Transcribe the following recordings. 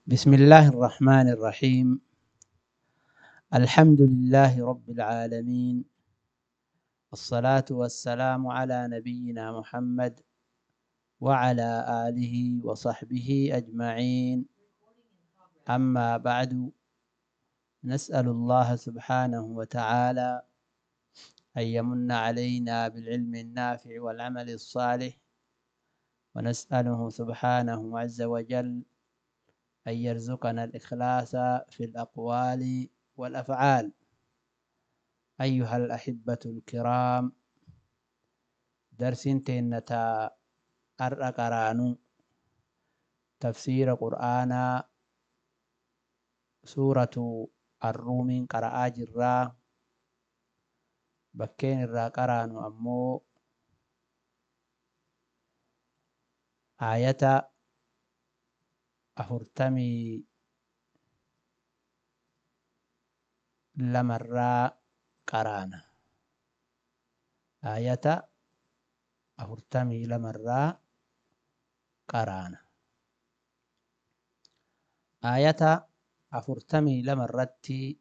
بسم الله الرحمن الرحيم. الحمد لله رب العالمين، الصلاة والسلام على نبينا محمد وعلى آله وصحبه أجمعين. أما بعد، نسأل الله سبحانه وتعالى أن يمن علينا بالعلم النافع والعمل الصالح، ونسأله سبحانه عز وجل أن يرزقنا الإخلاص في الأقوال والأفعال. أيها الأحبة الكرام، درس تنتا أرقران تفسير قرآن سورة الروم قرأ جرا بكين الراقران أمو آية 42 قرانا، آية 42 قرانا، آية 42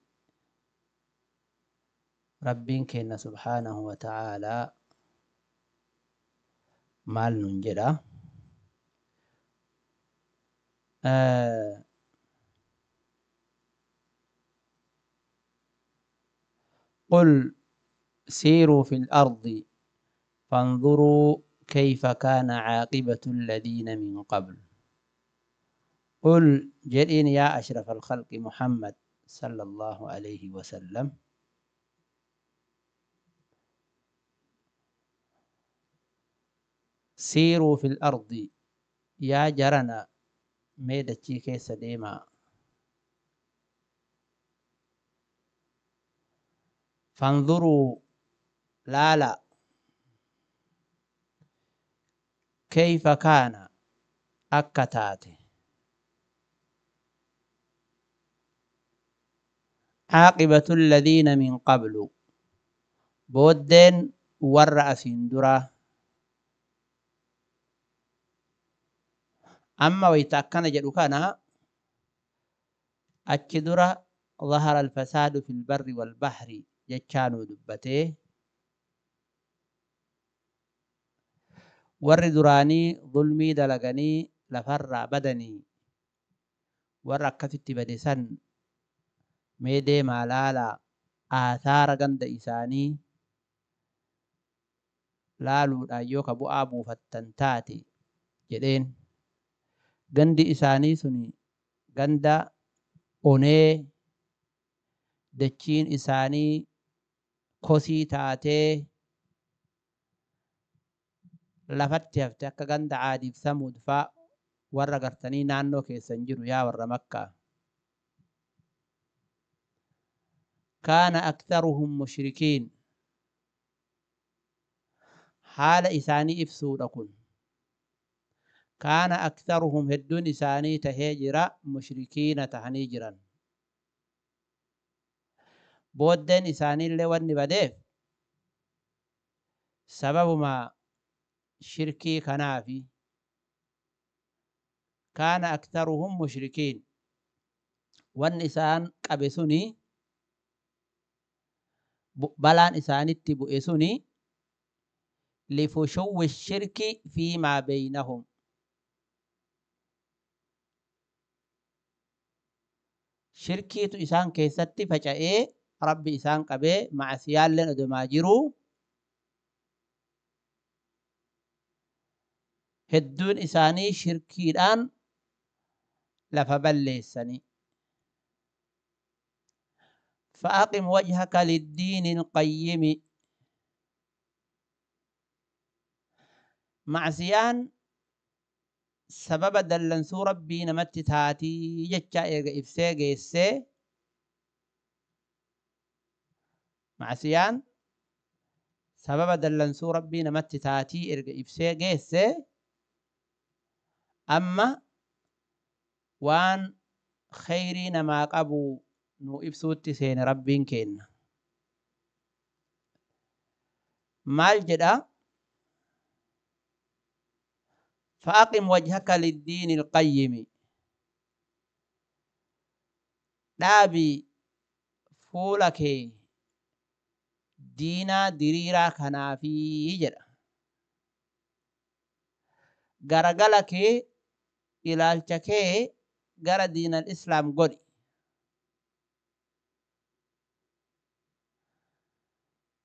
ربين كنا سبحانه وتعالى مال ننجدا. قل سيروا في الأرض فانظروا كيف كان عاقبة الذين من قبل. قل جئين يا أشرف الخلق محمد صلى الله عليه وسلم، سيروا في الأرض يا جرنا ميدتشي كيس ديما، فانظروا لا لا كيف كان أكتاتي عاقبة الذين من قبل، بودين ورأسين درا. أما ويتأكن جدوكنا أكدرا ظهر الفساد في البر والبحر جتشانو دبته، ور دراني ظلمي دلغني لفر بدني ور أكفت بدسن ميدي مالالا آثار غند إساني لالو أيوك أبو أبو فتنتاتي جدين غند إساني سني غند أوني دچين إساني كوسي تاتي لفت هفتك غند عادي ثمود فا ور غرتني نانو كيسنجرو يا ور مكة. كان أكثرهم مشركين، حال إساني إفسودكن، كان أكثرهم هدون إساني تهجر مشركين تهنيجرا، بودن إساني اللي ون بديف سبب ما شركي كنافي. كان أكثرهم مشركين والنسان قبسوني بلان إساني تبؤسوني لفشو الشرك فيما بينهم، شركي تو إسان كيستي فجأة ربي إسان قبي مع سيال لن أدماجرو هدون إساني شركي الآن لفبلسني. فأقم وجهك للدين القيم، معسيان سبب دلنسو ربي نمت تاتي جتشا إرغ إفسي جيسي، معسيان سبب دلنسو ربي نمت تاتي إرغ إفسي جيسي. أما وان خيري نما قبو نو إفسوتي سين ربين كين مال جدا. فأقم وجهك للدين القيم، Dhaabi fuula kee diinaa diriiraa kanaafii jedha. Garagala kee ilaalcha kee gara diinal islaam godhi.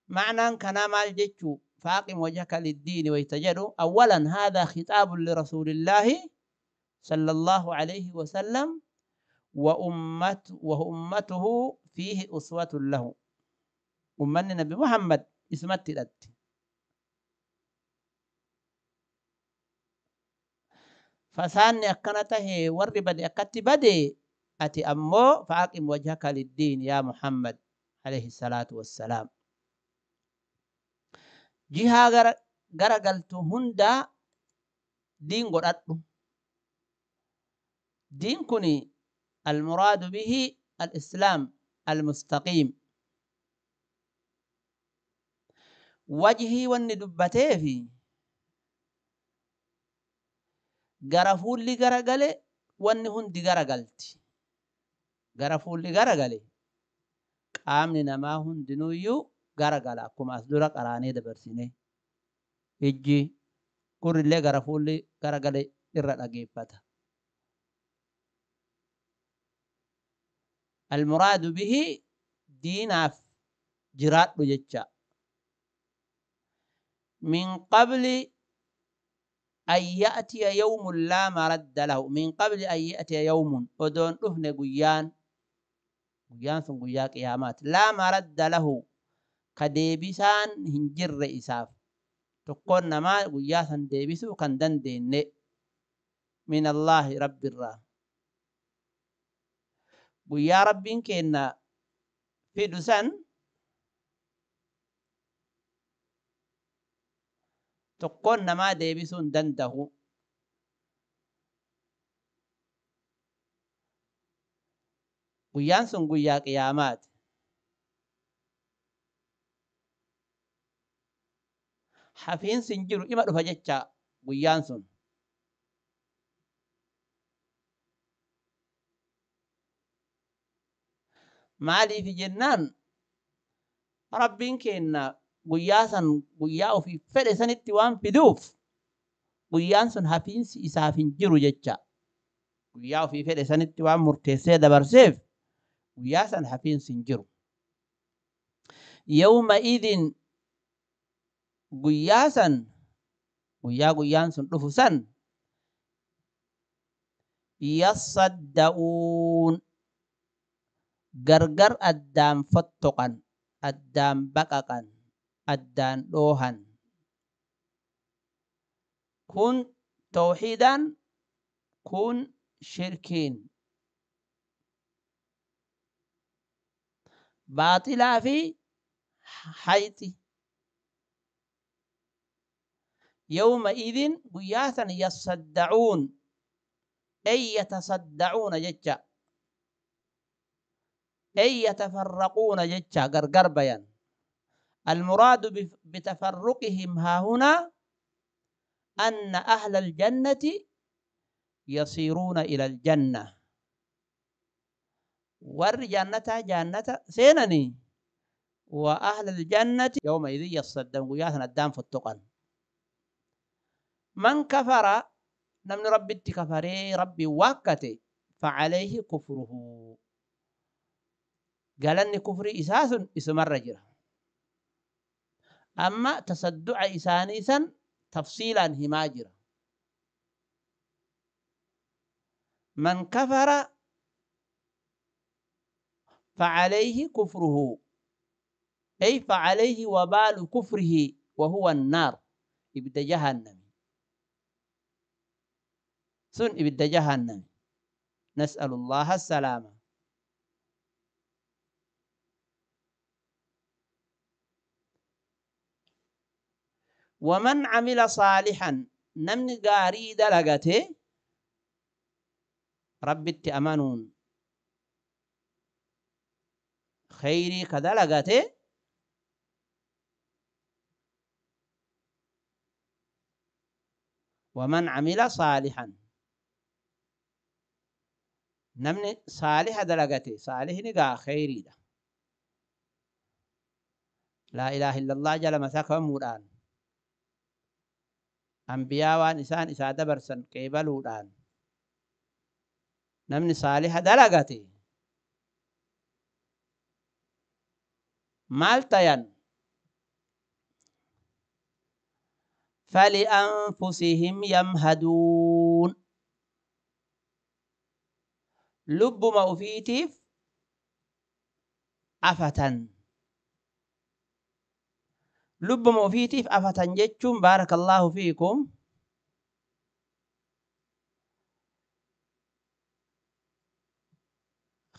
معنى كان مال جتشو فاقم وجهك للدين ويتجدوا. أولا هذا خطاب لرسول الله صلى الله عليه وسلم وأمته فيه أسوة له. أمة النبي محمد اسمت الأت. فساني أكنته وربد أكت بدي أتي أمو فأقم وجهك للدين يا محمد عليه الصلاة والسلام. جهة غرغلت هندا دين قرأته. دين كني المراد به الإسلام المستقيم. وجهي والندبته في غرفول لي غرغله وان هندي غرغلت غرفول لي غرغله قامني نما هندنويو غرغلا كما أصدر قراني دبرسينه إجي كور اللي غرفول لي غرغله إرى أجيبته. المراد به دين جرات لجتشا من قبل أن يأتي يوم لا مرد له. من قبل أن يأتي يوم ودون أهن قيان قيان ثم قيا قيامات لا مرد له كديبسان هنجر إساف تقولنا ما قياسا ديبسو كان دندين من الله رب الرا قيا ربين كنا في دوسان تقولنا ما ديبسون دنده. قيان سن قيا قيامات حفين سنجرو إما رفجتشا قيان سن مالي في جنان ربين كنا قياسا قياو في فرسان التوان في دوف قيان سن حفين إسافين جرو جتشا قياو في فرسان التوان مرتسي دبرسيف قياسا حفين سنجرو. يومئذ قياسا قيا قيان سن رفسا يصدقون غرغر أدام فتقا أدام بققا أدان روحا كن توحيدا كن شركين باطلا في حيتي. يومئذ قياسا يصدعون أي يتصدعون جتشا أي يتفرقون جتشا غرغر بيان. المراد بتفرقهم ها هنا أن أهل الجنة يصيرون إلى الجنة والجنة جنة سينني وأهل الجنة يومئذ يصدقون قياسا الدام في التقن. من كفر نمن ربي كفري ربي واكته فعليه كفره قال أن كفري إساس اسم الرجل. أما تصدع إسانيسا تفصيلا هماجرا. من كفر فعليه كفره أي فعليه وبال كفره وهو النار إبدا جهنم سن إبدا جهنم نسأل الله السلامة. ومن عمل صالحا نمن غاري دلغته ربي اتأمنون خيري كدلغته ومن عمل صالحا Namni saaliha dalagate saalihni gaa kheyriidha. Laa ilaaha illallah jala masakamuudhaan ambiyaa waan isaan isaa dabarsan qeebaluudhaan namni saaliha dalagate maal tayan? فلأنفسهم يمهدون lubbuma ufiitiif afatan. Lubbuma ufiitiif afatan jechuun baarakallaahu fiikum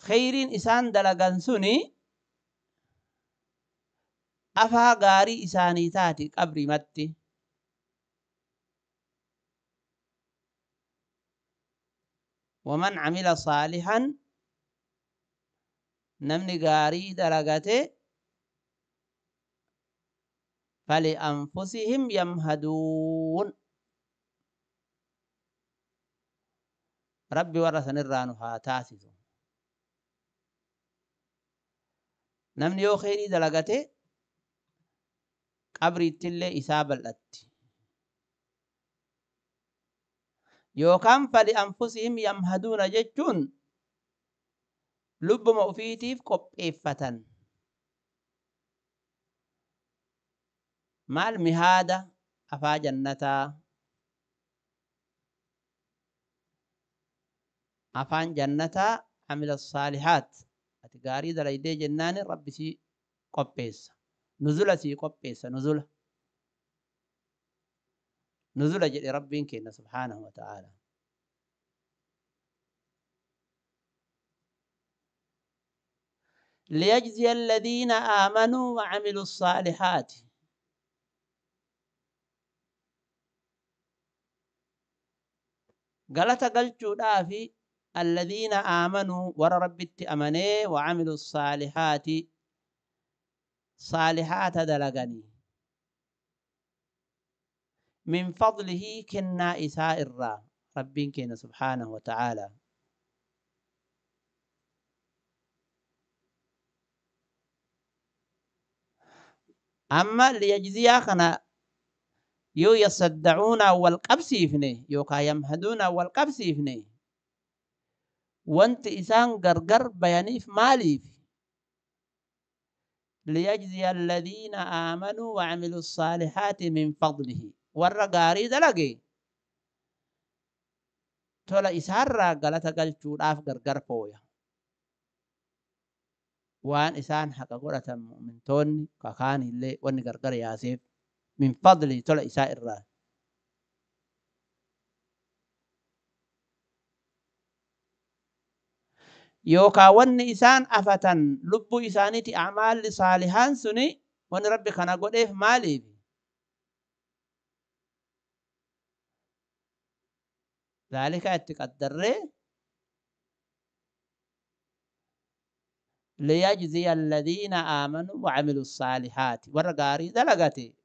kheyriin isaan dalagan suni afaa gaarii isaanii taati qabrimatti. ومن عمل صالحا نمني غاري دلغته فلأنفسهم يمهدون. ربي ورثن الرانها تاسس. نمني يو خيري دلغته قبري تلي إساب الأت يوكام فلأنفسهم يمهدون جتون لب مؤفيتيف قبئفة مع المهادة أفا جنتا أفان جنتا عمل الصالحات أتقاري دلائدي جنان ربي سي قبئس نزل سي قبئس نزل نزل جل ربي كنا سبحانه وتعالى. ليجزي الذين آمنوا وعملوا الصالحات. قالت قلت في الذين آمنوا ور ربي أمني وعملوا الصالحات صالحات دلغني من فضله كنا إساء الرا ربين كنا سبحانه وتعالى. أما ليجزي خنا يو يصدعون والقبسيفني يو يمهدون والقبسيفني وانت إسان غرغر بيانيف ماليف. ليجزي الذين آمنوا وعملوا الصالحات من فضله warra gaarii dalage tola isaarraa galata galchuudhaaf gargar fooya. Waan isaan haqa godhatan mu'mintoonni kakaan illee wanni gargar yaaseef min fadli tola isaa irraa. Yookaan wanni isaan afatan lubbuu isaaniiti amaalli saalihaan suni wanni rabbi kana godheef maaliif? ذلك اتقدر ليجزي الذين آمنوا وعملوا الصالحات ورقاري دلقتي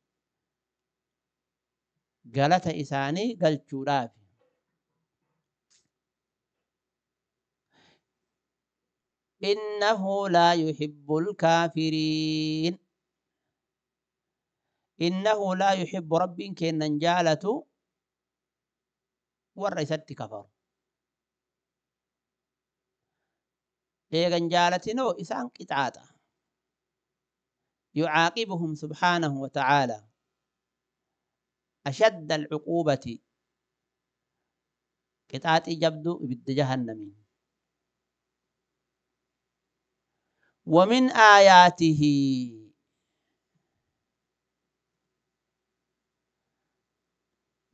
قالت إساني قال شورافي. إنه لا يحب الكافرين. إنه لا يحب رب كأن جالته warra isatti kafaru. Eegan jaalatinoo isaan qixaaxa. يعاقبهم سبحانه وتعالى أشد العقوبة قطعة جبدو بد جهنم. ومن آياته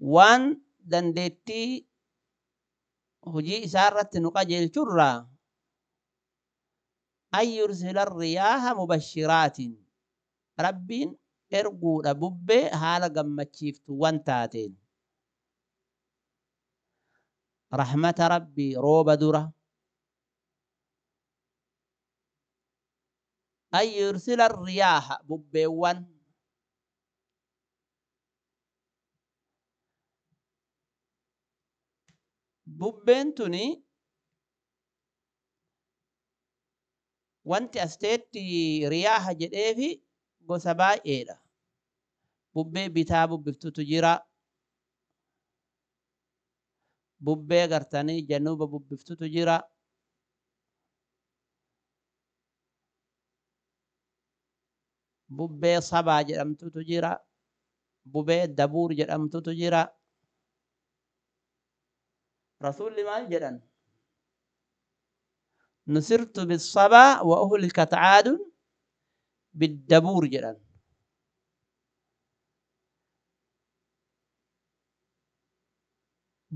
وان dandeettii hojii isaa irratti nu qajeelchurraa an yursila riyaaha mubashiraatin rabbiin erguudha bubbee haala gammachiiftuuwwan taateen rahmata rabbii rooba dura an yursila riyaaha bubbeewwan bubbeen tuni Wanti asteetti riyaaha jedheefi gosa baay'eedha. Bubbee bitaa bubbiftutu jira. Bubbee gartanii januuba bubbiftutu jira. Bubbee sabaa jedhamtutu jira. Bubbee dabuur jedhamtutu jira. Rasuulli maal jedhan? Nusirtu bissabaa wa uhlikat caadun biddabuur jedhan.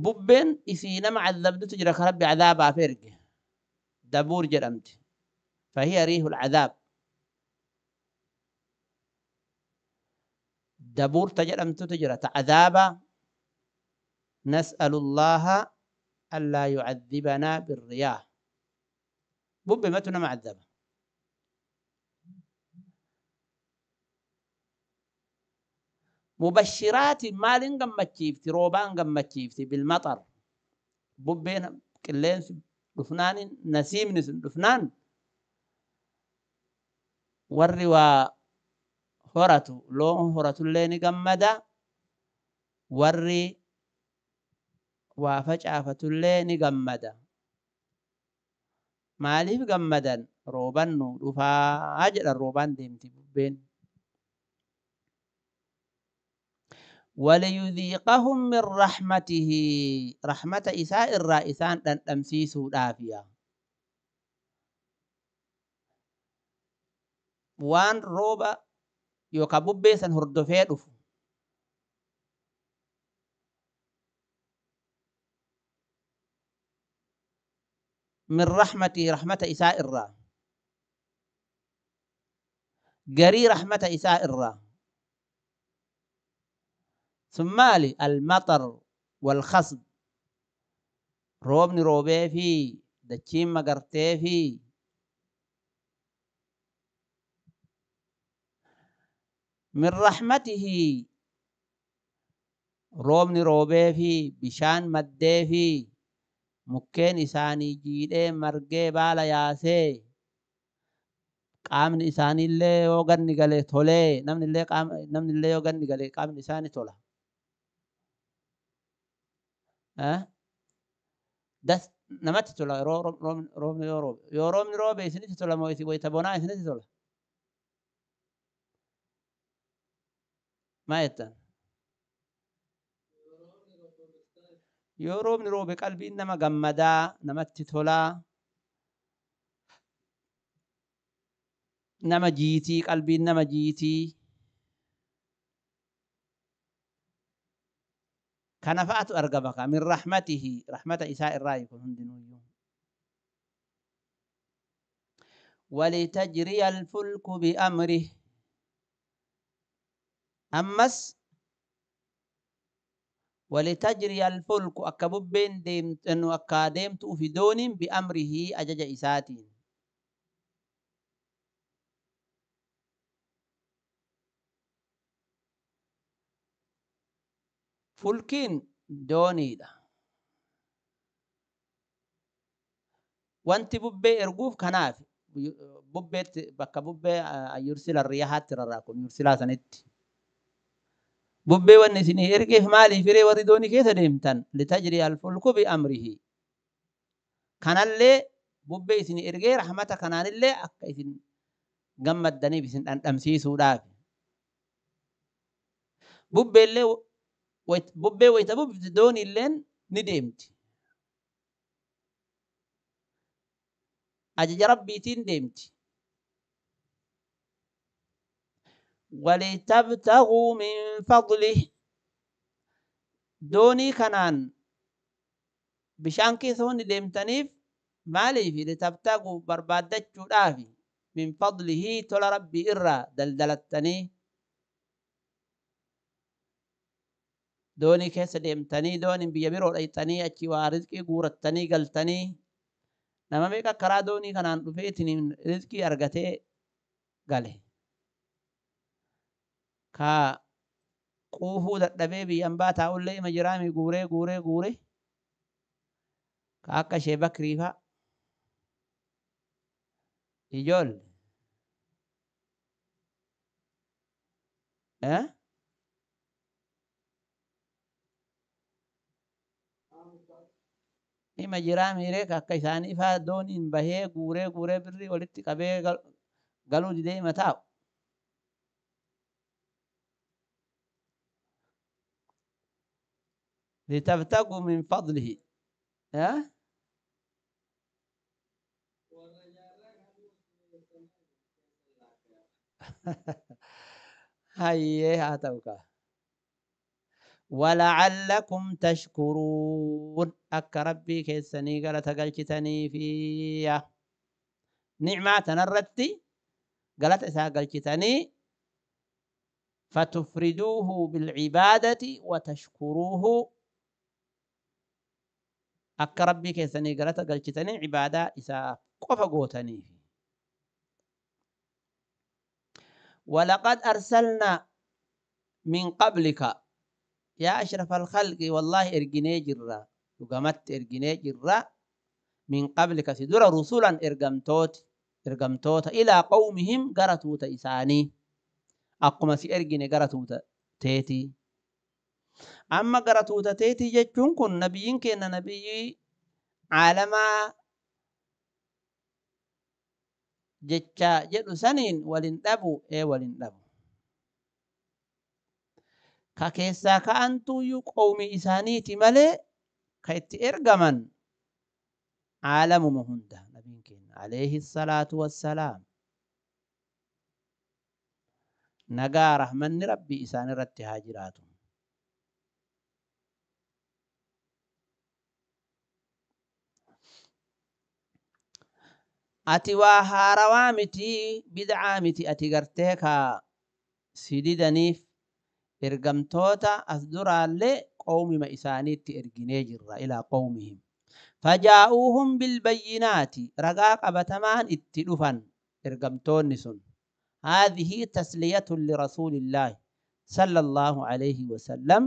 Bubbeen isii nama cazabdutu jira ka Rabbi cadaabaaf erge. Dabuur jedhamti. Fahiya riihul cadaab. Dabuurta jedhamtutu jira ta cadaaba. Nas'alu Allaaha allaa yucadhibanaa birriyaah. Bubbematu nama cadaba. Mubashiraati maaliin gammachiifti? Roobaan gammachiifti bilmaxar. Bubbeen qilleensi dhufnaan nasiimni sun dhufnaan warri waa horatu loon horatullee ni gammada, warri waa facaafatullee ni gammada. Maaliif gammadan? Rooban nu dhufaa jedhan, roobaan deemti bubbeen. وليذيقهم من رحمته رحمة إساء الرئيسان دمسيسو دافيا. وان روبا يوكا ببيسن هردفee dhufu. من رحمته رحمة إساء الرا قري رحمة إساء الرا. ثم لي المطر والخصب روبني روبي في دچين مغرتي في من رحمته روبني روبي في بشان مدي في mukkeen isaanii jiidhee margee baala yaasee qaamni isaaniillee yoo ganni gale tolee, namnillee yoo ganni gale qaamni isaanii tola. Das namatti tola yeroo roobni yoo roobe. Yoo roobni roobe isinitti tola moo isin wayita bonaa isinitti tola? Maa jettan? Yoo roobni roobe qalbiin nama gammadaa, namatti tolaa, nama jiitii, qalbiin nama jiitii. Kana fa'atu argama ka min rahmatihi, rahmata isaa irraa kun hundinuyyuu. Walitajriya alfulku biamrih. Ammas ولتجري الفلك akka bubbeen deemtu akka deemtu ufi dooniin biamrihi ajaja isaatiin. Fulkiin dooniidha. Wanti bubbee erguuf kanaaf bubbeetti bakka bubbee yursila riyahaatti rarraa kun yursilaa sanitti. Bubbee wanni isinii ergeef maaliif hiree warri doonii keessa deemtan? Litajri alfulku biamrihi. Kanallee bubbee isinii ergee rahmata kanaanillee akka isin gammaddaniif isin dhandhamsiisuudhaaf. Bubbeellee bubbee wayita bubbifte dooniilleen ni deemti. Ajaja Rabbiitiin deemti. ولتبتغوا من فضله. دوني كنان بشان كيسون ديمتنيف مالي في لتبتغوا بربادتشو دافي من فضله تول ربي إرى دلدلتني دوني كيس ديمتني دوني بيبيرو رأيتني أتشي وارزقي قورتني قلتني نما ميكا كرا دوني كنان رفيتني من رزقي أرغتي قاله ka quufuu dadhabee biyyan baa taa'ullee ima jiraami guuree guuree guuree ka akka ishee Bakrii fa'a Ijoolle Ima jiraa miiree akka isaanii faa dooniin bahee guuree guuree birrii walitti qabee galuu didee ima taa'u. Litabtaguu min fadlihi. Hayyee haa ta'u kaa. ولعلكم تشكرون أك ربي كيسني قال تقلتني فيها نعمة تنرتي قالت إسا قلتني فتفردوه بالعبادة وتشكروه أك ربي كيسني قالت قلتني عبادة إسا قف قوتني. ولقد أرسلنا من قبلك يا أشرف الخلق والله إرجني جرا وقمت إرجني جرا من قبلك سدر رسولا إرجمتوت إلى قومهم قرتوت إساني أقوم سي إرجني قرتوت تيتي. أما قرتوت تيتي جتشون كن نبيين كنا نبي عالما جتشا جدو سنين ولن أبو إيه ولن أبو ka keessaa ka'antuyyuu qawmi isaaniiti malee ka itti ergaman caalamuma hunda nabiin keenya alayhi salaatu wassalaam. Nagaa rahmanni rabbii isaan irratti haa jiraatu. Ati waa haarawaa miti bid'aa miti ati gartee ka si didaniif ergamtoota as duraallee qawmima isaaniitti erginee jirra ilaa qawmihim. Fajaa'uuhum bilbayyinaati ragaa qabatamaan itti dhufan ergamtoonni sun. Haadhihi tasliyatun lirasuulillaahi sallallahu alayhi wasallam.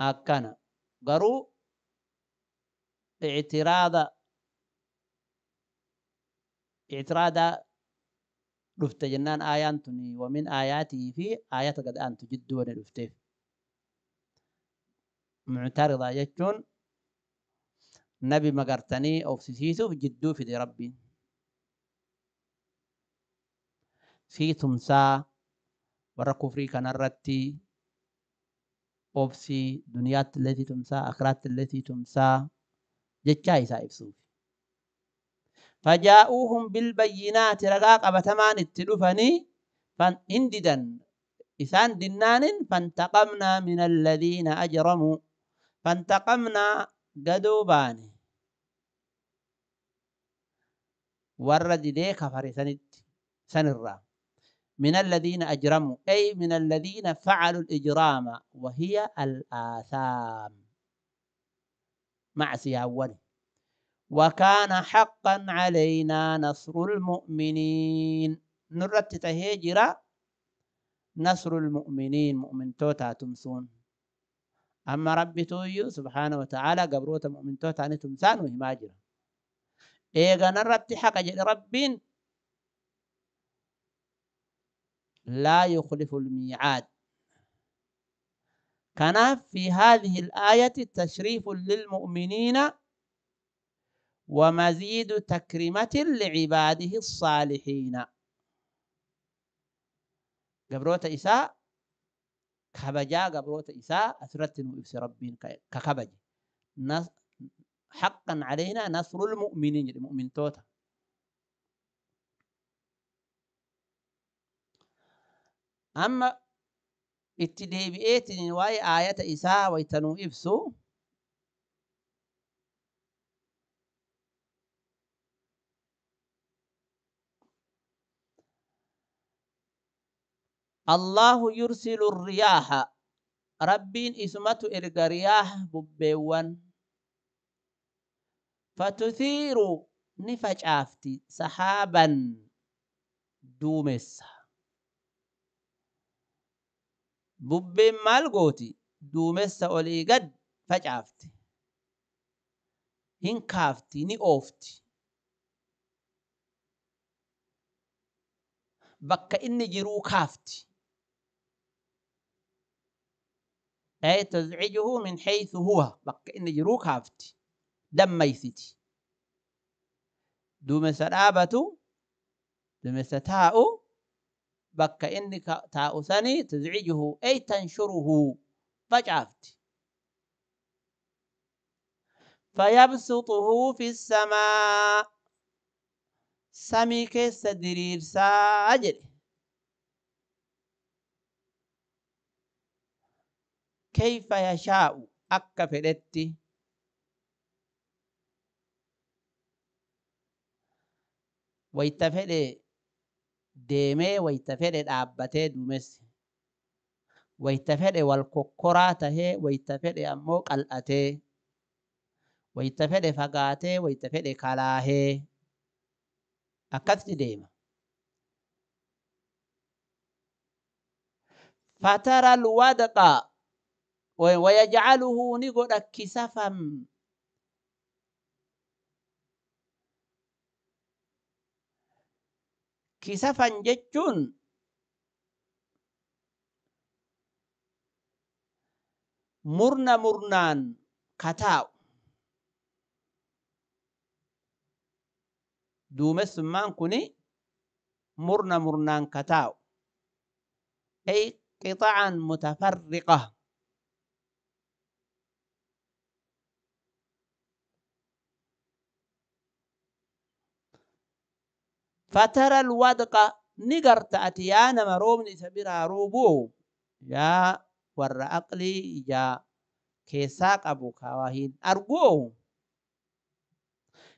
Akkana garuu ictiraada dhufte jennaan aayaan tuni wamin aayaatii fi aayata gad aantu jidduu wani dhufteef. Muctarida jechuun nabi magartanii obsisiisuuf jidduu fide rabbiin. Sii tumsaa warra kufrii kanarratti obsii duniyaatti illee sii tumsaa akiraatti illee sii tumsaa jechaa isaa ibsuuf. فجاءوهم بالبينات رقاق بتمان التلفني فانددا إسان دنان فانتقمنا من الذين أجرموا فانتقمنا قدوبان ورد دي كفر سنرا من الذين أجرموا أي من الذين فعلوا الإجرام وهي الآثام معصية أولي. وكان حقا علينا نصر المؤمنين نرت تهجر نصر المؤمنين مؤمن توتا تمسون. أما ربي تويو سبحانه وتعالى قبروت مؤمن توتا نتمسان وهماجر إيغا نرت حق جل رب لا يخلف الميعاد. كان في هذه الآية تشريف للمؤمنين ومزيد تكريمة لعباده الصالحين. قبروت إساء كبجا قبروت إساء أثرتنه إفس ربين ككبج حقا علينا نصر المؤمنين المؤمن توتا. أما اتدهبئتني واي آية إساء ويتنو إفسو الله يرسل الرياح ربين اسمته إرقى رياح ببيوان فتثير نفجافتي سحابا دومس ببين مالغوتي دومس أولي قد Facaafti. Hin kaafti, ni oofti. Bakka inni jiruu kaafti. Ay tuzcijuhu min haythu huwa. Bakka inni jiruu kaafti. Dammaysiti. Duumessa dhaabatu, duumessa taa'u, bakka inni taa'u sanii tuzcijuhu ay tanshuruhu facaafti. Fayabsutuhu fi samaa. Samii keessa diriirsaa jedhe. Kayfa yashaa'u akka fedhetti. Wayta fedhe deemee, wayta fedhe dhaabbatee duumessi. Wayta fedhe wal kokkoraa tahee, wayta fedhe ammoo qal'atee. Wayta fedhe fagaatee, wayta fedhe kalaahee. Akkasitti deema. Fatara alwadqa wayajcaluhu ni godha kisafan. Kisafan jechuun murna murnaan kataa'u. Duumessummaan kuni murna murnaan kataa'u. Ay qixa'an mutafarriqa. Fatara alwadqa ni garta ati yaa nama roobni isa biraa roobuu yaa warra aqlii ijaa keessaa qabu ka waa hin arguu.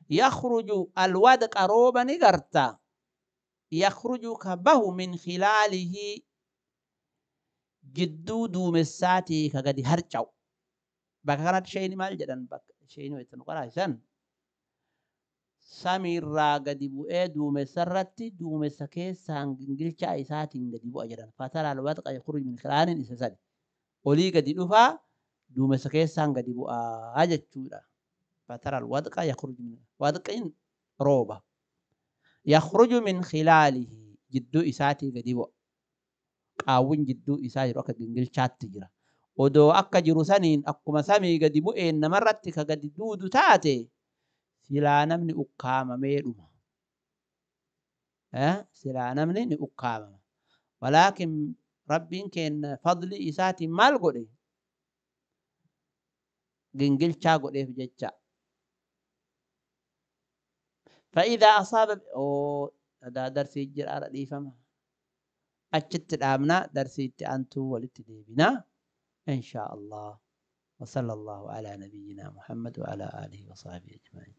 Yakhruju alwadqa rooba ni garta. Yakhruju ka bahu min khilaalihi jidduu duumessaatii ka gadi harca'u. Bakka kanatti sheeyni maal jedhan? Bakka sheeyni wayta nu qaraasan samiirraa gadi bu'ee duumessarratti duumessa keessaan gingilchaa isaatiin gadi bu'a jedhan. Fatara alwadqa yakhruju min khilaaliin isa sadi. Olii gadi dhufaa duumessa keessaan gadi bu'aa jechuudha. Fatara alwadqa yakhruju min wadqiin rooba. Yakhruju min khilaalihi jidduu isaatii gadi bu'a. Qaawwin jidduu isaa jiru akka gingilchaatti jira. Odoo akka jiru saniin akkuma samii gadi bu'een namarratti ka gadi duudu taate silaa namni ukkaamamee dhuma. Silaa namni ni ukkaamama. Walaakin Rabbiin keenya fadli isaatiin maal godhe? Gingilchaa godheef jecha. فإذا أصاب هذا درسي جرى dhiifama. Achitti dhaabna darsii itti aantuu walitti deebina إن شاء الله. وصلى الله على نبينا محمد وعلى آله وصحبه أجمعين.